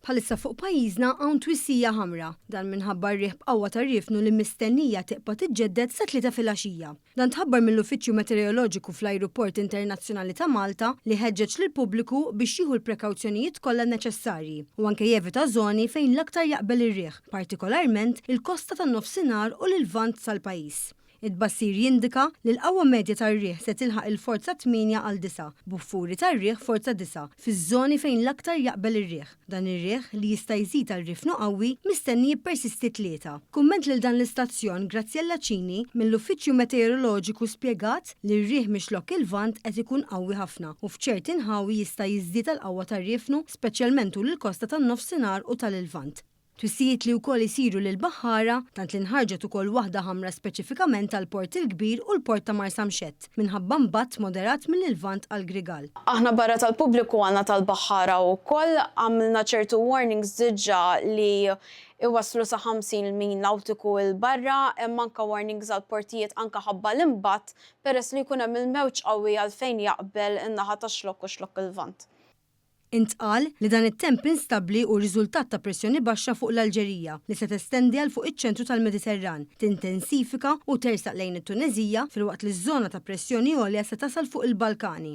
Bħalissa fuq pajjiżna hawn twissija ħamra. Dan minħabba r-riħ b'qawwa ta' riefnu li mistennija tibqa' tiġġedded sat-Tlieta filgħaxija. Dan tħabbar mill-Uffiċċju Metereoloġiku fl-Ajruport Internazzjonali ta' Malta li ħeġġeġ lill-pubbliku biex jieħu l-prekawzjonijiet kollha neċessarji u anke jevita żoni fejn l-aktar jaqbel ir-riħ, partikolarment il-kosta tan-Nofsinhar u l-Lvant tal-pajjiż. It-tbassir jindika li l-qawwa medja tar-riħ se tilħaq il-forza tmienja għal disgħa, b'buffuri tar-riħ forza disgħa fiż-żoni fejn l-aktar jaqbel ir-riħ. Dan ir-riħ, li jista' jżid għal riefnu qawwi, mistenni jippersisti t-Tlieta. F'kumment lil dan l-istazzjon, Graziella Cini, mill-Uffiċċju Meteoroloġiku spjegat li r-riħ mix-Xlokk il-Lvant qed ikun qawwi ħafna u f'ċerti nħawi jista' jiżdied għall-qawwa tar-riefnu speċjalment tul il-kosta tan-Nofsinhar u tal-Lvant. Twissijiet li wkoll isiru lill-baħħara, tant li nħarġet ukoll waħda ħamra speċifikament għall-Port il-Kbir u l-Port ta' Marsamxett, minħabba mbatt moderat mill-Lvant għall-Grigal. Aħna barra tal-pubbliku għandna tal-baħħara wkoll, għamilna ċertu warnings diġà li iwasslu sa 50 mil nawtiku 'l barra, hemm anke warnings għall-portijiet anke ħabba l-imbatt peress li jkun hemm il-mewġ qawwi għal fejn jaqbel in-naħa tax-Xlokk u Xlokk il-Lvant. Intqal li dan it-temp instabbli hu riżultat ta' pressjoni baxxa fuq l-Alġerija li se testendi għal fuq iċ-ċentru tal-Mediterran, tintensifika u tersaq lejn it-Tuneżija filwaqt li ż-żona ta' pressjoni għolja se tasal fuq il-Balkani.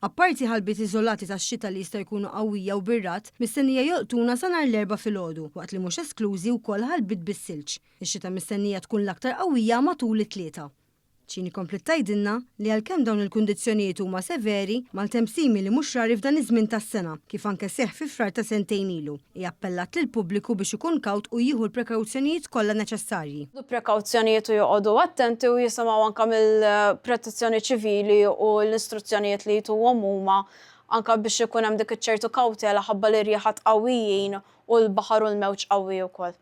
Apparti ħalbiet iżolati tax-xita li jistgħu jkunu qawwija u bir-ragħad, mistennija jolqtuna sa nhar l-Erbgħa filgħodu waqt li mhux esklużi wkoll ħalbiet bis-silġ. Ix-xita mistennija tkun l-aktar qawwija matul it-Tlieta. Cini kompliet tgħidilna li għalkemm dawn il-kundizzjonijiet huma severi, maltemp simili mhux rari f'dan iż-żmien tas-sena, kif anke seħħ fi Frar ta' sentejn ilu. Hi appellat lill-pubbliku biex ikun kawt u jieħu l-prekawzjonijiet kollha neċessarji. Jieħdu prekawzjonijiet u joqogħdu attenti u jisimgħu anke mill-Protezzjoni Ċivili u l-istruzzjonijiet li jtuhom huma anke biex ikun hemm dik iċ-ċertu kawtela ħabba l-irjieħat qawwijin u l-baħar u l-mewġ qawwi wkoll.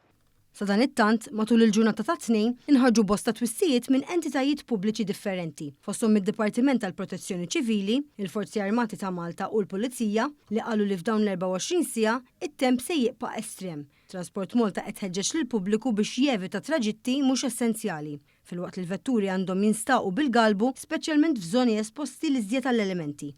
Sadanittant, matul il-ġurnata tat-Tnejn, inħarġu bosta twissijiet minn entitajiet pubbliċi differenti, fosthom mid-Dipartiment tal-Protezzjoni Ċivili, il-Forzi Armati ta' Malta u l-Pulizija, li qalu li f'dawn l-24 siegħa, it-temp se jibqa' estrem. Transport Malta qed tħeġġeġ lill-pubbliku biex jevita traġitti mhux essenzjali, filwaqt li l-vetturi għandhom jinstaqu bil-galbu, speċjalment f'żoni esposti l-iżjed għall-elementi.